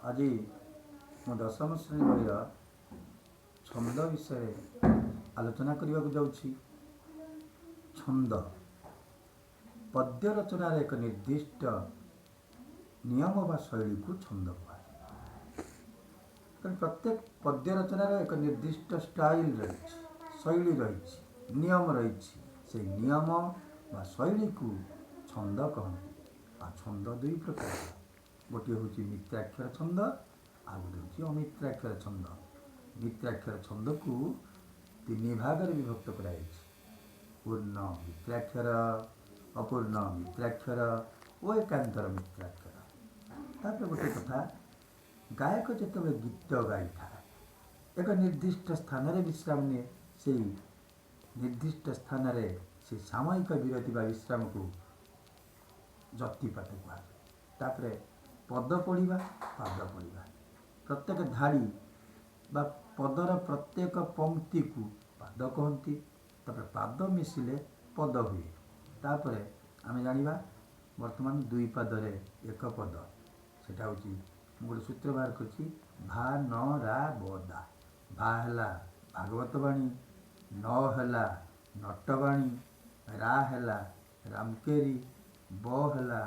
ଆଜି ମୁଁ ଦଶମ ଶ୍ରେଣୀ ବହିର ଛନ୍ଦ ବିଷୟରେ ଆଲୋଚନା କରିବାକୁ ଯାଉଛି। ଛନ୍ଦ ପଦ୍ୟ ରଚନାର ଏକ ନିର୍ଦ୍ଦିଷ୍ଟ ନିୟମ ବା ଶୈଳୀକୁ ଛନ୍ଦ କୁହାଯାଏ। ତେଣୁ ପ୍ରତ୍ୟେକ ପଦ୍ୟ ରଚନାର ଏକ ନିର୍ଦ୍ଦିଷ୍ଟ ଷ୍ଟାଇଲ ରହିଛି, ଶୈଳୀ ରହିଛି, ନିୟମ ରହିଛି। ସେଇ ନିୟମ ବା ଶୈଳୀକୁ ଛନ୍ଦ କହନ୍ତି। ଆଉ ଛନ୍ଦ ଦୁଇ ପ୍ରକାର। ଗୋଟିଏ ହେଉଛି ମିତ୍ରାକ୍ଷର ଛନ୍ଦ, ଆଉ ଗୋଟିଏ ହେଉଛି ଅମିତ୍ରାକ୍ଷର ଛନ୍ଦ। ମିତ୍ରାକ୍ଷର ଛନ୍ଦକୁ ତିନି ଭାଗରେ ବିଭକ୍ତ କରାଯାଇଛି: ପୂର୍ଣ୍ଣ ମିତ୍ରାକ୍ଷର, ଅପୂର୍ଣ୍ଣ ମିତ୍ରାକ୍ଷର ଓ ଏକାନ୍ତର ମିତ୍ରାକ୍ଷର। ତାପରେ ଗୋଟେ କଥା, ଗାୟକ ଯେତେବେଳେ ଗୀତ ଗାଇଥାଏ, ଏକ ନିର୍ଦ୍ଦିଷ୍ଟ ସ୍ଥାନରେ ବିଶ୍ରାମ ନିଏ। ସେଇ ନିର୍ଦ୍ଦିଷ୍ଟ ସ୍ଥାନରେ ସେ ସାମୟିକ ବିରତି ବା ବିଶ୍ରାମକୁ ଯତିପାତ କୁହାଯାଏ। ତାପରେ ପଦ ପଢ଼ିବା, ପାଦ ପଢ଼ିବା। ପ୍ରତ୍ୟେକ ଧାଡ଼ି ବା ପଦର ପ୍ରତ୍ୟେକ ପଙ୍କ୍ତିକୁ ପାଦ କହନ୍ତି। ତାପରେ ପାଦ ମିଶିଲେ ପଦ ହୁଏ। ତାପରେ ଆମେ ଜାଣିବା ବର୍ତ୍ତମାନ ଦୁଇ ପାଦରେ ଏକ ପଦ। ସେଟା ହେଉଛି, ମୁଁ ଗୋଟେ ସୂତ୍ର ବାହାର କରିଛି, ଭା ନ ରା ବ ଦା। ଭା ହେଲା ଭାଗବତ ବାଣୀ, ନ ହେଲା ନଟବାଣୀ, ରା ହେଲା ରାମକେରି, ବ ହେଲା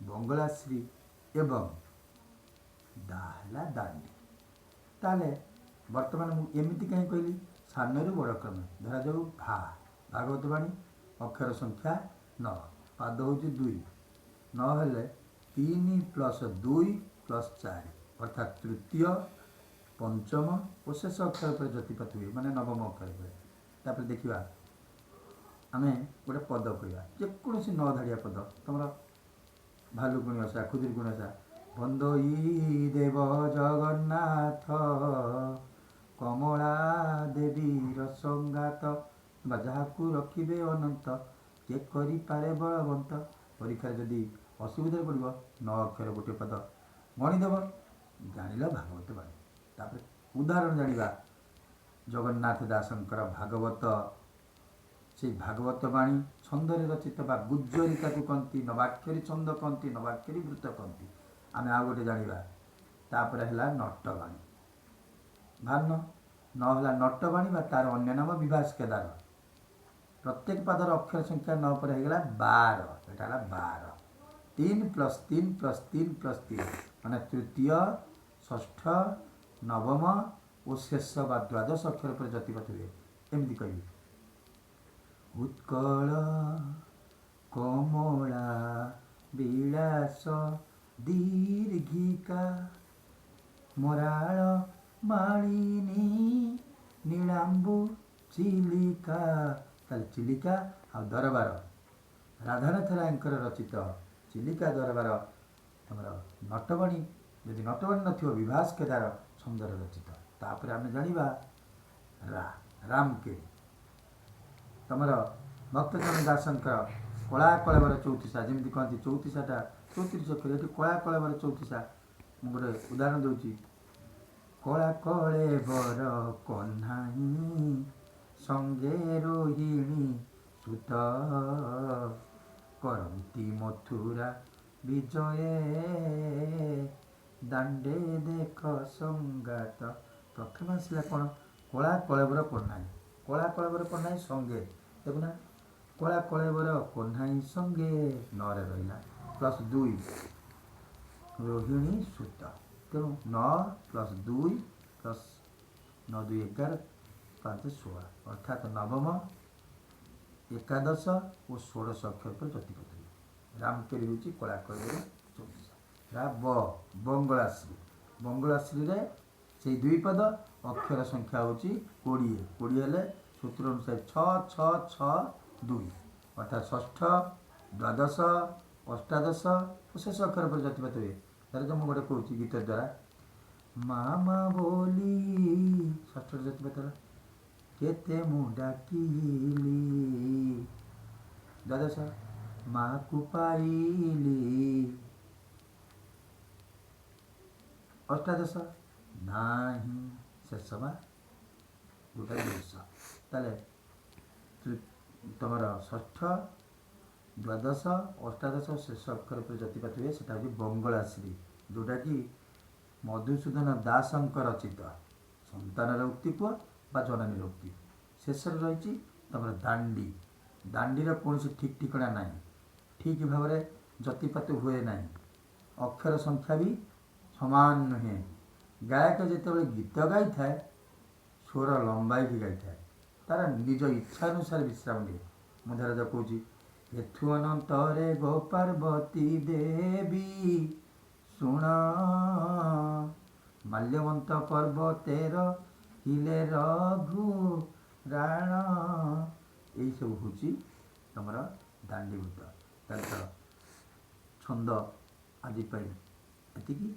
ବଙ୍ଗଳାଶ୍ରୀ ଏବଂ ଦା ହେଲା ଦାଣ୍ଡି। ତାହେଲେ ବର୍ତ୍ତମାନ ମୁଁ ଏମିତି କାହିଁ କହିଲି? ସାନରୁ ବଡ଼ କ୍ରମେ ଧରାଯାଉ, ଭା ଭାଗବତ ବାଣୀ, ଅକ୍ଷର ସଂଖ୍ୟା 9, ପାଦ ହେଉଛି 2। 9 ହେଲେ 3 ପ୍ଲସ୍ 2 ପ୍ଲସ୍ 4, ଅର୍ଥାତ୍ ତୃତୀୟ, ପଞ୍ଚମ ଓ ଶେଷ ଅକ୍ଷର ଉପରେ ଯତିପାତ ହୁଏ, ମାନେ ନବମ ଅକ୍ଷର ଉପରେ। ତାପରେ ଦେଖିବା, ଆମେ ଗୋଟେ ପଦ କହିବା, ଯେକୌଣସି 9 ଧାଡ଼ିଆ ପଦ। ତମର ଭାଲୁକୁଣି ଓଷା, ଖୁଦୁରୁକୁଣି ଓଷା। ବନ୍ଦଇ ଦେବ ଜଗନ୍ନାଥ କମଳା ଦେବୀର ସଙ୍ଗାତ, ବା ଯାହାକୁ ରଖିବେ ଅନନ୍ତ କିଏ କରିପାରେ ବଳବନ୍ତ। ପରୀକ୍ଷାରେ ଯଦି ଅସୁବିଧାରେ ପଡ଼ିବ, 9 ଅକ୍ଷର ଗୋଟିଏ ପଦ ଗଣିଦେବ, ଜାଣିଲ ଭାଗବତ ବାଣୀ। ତାପରେ ଉଦାହରଣ ଜାଣିବା ଜଗନ୍ନାଥ ଦାସଙ୍କର ଭାଗବତ। ସେଇ ଭାଗବତ ବାଣୀ ଛନ୍ଦରେ ରଚିତ ବା ଗୁଜ୍ଜରୀ ତାକୁ କହନ୍ତି, ନବାକ୍ଷରୀ ଛନ୍ଦ କହନ୍ତି, ନବାକ୍ଷରୀ ବୃତ୍ତ କହନ୍ତି। ଆମେ ଆଉ ଗୋଟେ ଜାଣିବା। ତାପରେ ହେଲା ନଟବାଣୀ। ଭାନ ନ ହେଲା ନଟବାଣୀ ବା ତାର ଅନ୍ୟ ନାମ ବିଭାସ କେଦାର। ପ୍ରତ୍ୟେକ ପାଦର ଅକ୍ଷର ସଂଖ୍ୟା 9 ପରେ ହେଇଗଲା 12। ଏଟା ହେଲା 12। 3 ପ୍ଲସ୍ 3 ପ୍ଲସ୍ 3 ପ୍ଲସ୍ 3, ମାନେ ତୃତୀୟ, ଷଷ୍ଠ, ନବମ ଓ ଶେଷ ବା ଦ୍ୱାଦଶ ଅକ୍ଷର ଉପରେ ଯତିପାତ ହୁଏ। ଏମିତି କହିବି: ଉତ୍କଳ କମଳା ବିଳାସ ଦୀର୍ଘିକା ମରାଳ ମାଳିନୀ ନୀଳାମ୍ବୁ ଚିଲିକା। ତାହେଲେ ଚିଲିକା ଆଉ ଦରବାର, ରାଧାନାଥ ରାୟଙ୍କର ରଚିତ ଚିଲିକା ଦରବାର ତମର ନଟବାଣୀ। ଯଦି ନଟବାଣୀ ନଥିବ, ବିଭାସ କେଦାର ଛନ୍ଦରେ ରଚିତ। ତାପରେ ଆମେ ଜାଣିବା ରା ରାମକେରି। ତମର ଭକ୍ତଚରଣ ଦାସଙ୍କର କଳା କଳେବର ଚଉତିଶା। ଯେମିତି କହନ୍ତି ଚଉତିଶାଟା 34 ଅକ୍ଷର, ଏଠି କଳା କଳେବର ଚଉତିଶା। ମୁଁ ଗୋଟେ ଉଦାହରଣ ଦେଉଛି: କଳା କଳେବର କହ୍ନାଇ ସଙ୍ଗେ ରୋହିଣୀ ସୁତ କରନ୍ତି ମଥୁରା ବିଜୟ ଦାଣ୍ଡେ ଦେଖ ସଙ୍ଗାତ। ପ୍ରଥମେ ଆସିଲା କ'ଣ? କଳା କଳେବର କହ୍ନାଇ। କଳା କଳେବର କହ୍ନାଇ ସଙ୍ଗେ, ଦେଖୁନା, କଳା କଳେବର କହ୍ନାଇ ସଙ୍ଗେ 9ରେ ରହିଲା, ପ୍ଲସ୍ 2 ରୋହିଣୀ ସୁତ। ତେଣୁ 9 ପ୍ଲସ୍ 2 ପ୍ଲସ୍ 9 2 11, 5 16, ଅର୍ଥାତ୍ ନବମ, ଏକାଦଶ ଓ ଷୋଡ଼ଶ ଅକ୍ଷର ଉପରେ ଯତିପାତ ହୁଏ। ରାମକେରି ହେଉଛି କଳା କଳେବର ଚଉତିଶା। ରା ବ ବଙ୍ଗଳାଶ୍ରୀ। ବଙ୍ଗଳାଶ୍ରୀରେ ସେଇ ଦୁଇ ପଦ, ଅକ୍ଷର ସଂଖ୍ୟା ହେଉଛି 20। 20 ହେଲେ ସୂତ୍ର ଅନୁସାରେ 6 6 6 2, ଅର୍ଥାତ୍ ଷଷ୍ଠ, ଦ୍ୱାଦଶ, ଅଷ୍ଟାଦଶ ଓ ଶେଷ ଅକ୍ଷର ଉପରେ ଯତିପାତ ହୁଏ। ଧର ମୁଁ ଗୋଟେ କହୁଛି ଗୀତ ଦ୍ୱାରା, ମାମା ବୋଲି ଷଷ୍ଠରେ ଯତିପାତ ହେଲା, କେତେ ମୁଁ ଡାକିଲି। ଦ୍ୱାଦଶ, ମାକୁ ପାଇଲି। ଅଷ୍ଟାଦଶ, ନାହିଁ। ଶେଷ ବା ଯେଉଁଟା ଦୋଷ। ତାହେଲେ ତମର ଷଷ୍ଠ, ଦ୍ୱାଦଶ, ଅଷ୍ଟାଦଶ, ଶେଷ ଅକ୍ଷର ଉପରେ ଯତିପାତ ହୁଏ। ସେଟା ହେଉଛି ବଙ୍ଗଳାଶ୍ରୀ, ଯେଉଁଟାକି ମଧୁସୂଦନ ଦାସଙ୍କ ରଚିତ। ସନ୍ତାନର ଉକ୍ତି କୁହ ବା ଜନନୀର ଉକ୍ତି। ଶେଷରେ ରହିଛି ତମର ଦାଣ୍ଡି। ଦାଣ୍ଡିର କୌଣସି ଠିକ୍ ଠିକଣା ନାହିଁ, ଠିକ୍ ଭାବରେ ଯତିପାତ ହୁଏ ନାହିଁ, ଅକ୍ଷର ସଂଖ୍ୟା ବି ସମାନ ନୁହେଁ। ଗାୟକ ଯେତେବେଳେ ଗୀତ ଗାଇଥାଏ, ସ୍ୱର ଲମ୍ବାଇକି ଗାଇଥାଏ, ତାର ନିଜ ଇଚ୍ଛା ଅନୁସାରେ ବିଶ୍ରାମ ନିଏ। ମୁଁ ଧରାଯାଉ କହୁଛି, ଏଥୁ ଅନନ୍ତରେ ଗୋ ପାର୍ବତୀ ଦେବୀ ଶୁଣ, ମାଲ୍ୟବନ୍ତ ପର୍ବତେର ହିଲେ ରଘୁ ରାଣ। ଏଇସବୁ ହେଉଛି ତମର ଦାଣ୍ଡିବୃତ୍ତ। ତାହେଲେ ତ ଛନ୍ଦ ଆଜି ପାଇଁ ଏତିକି।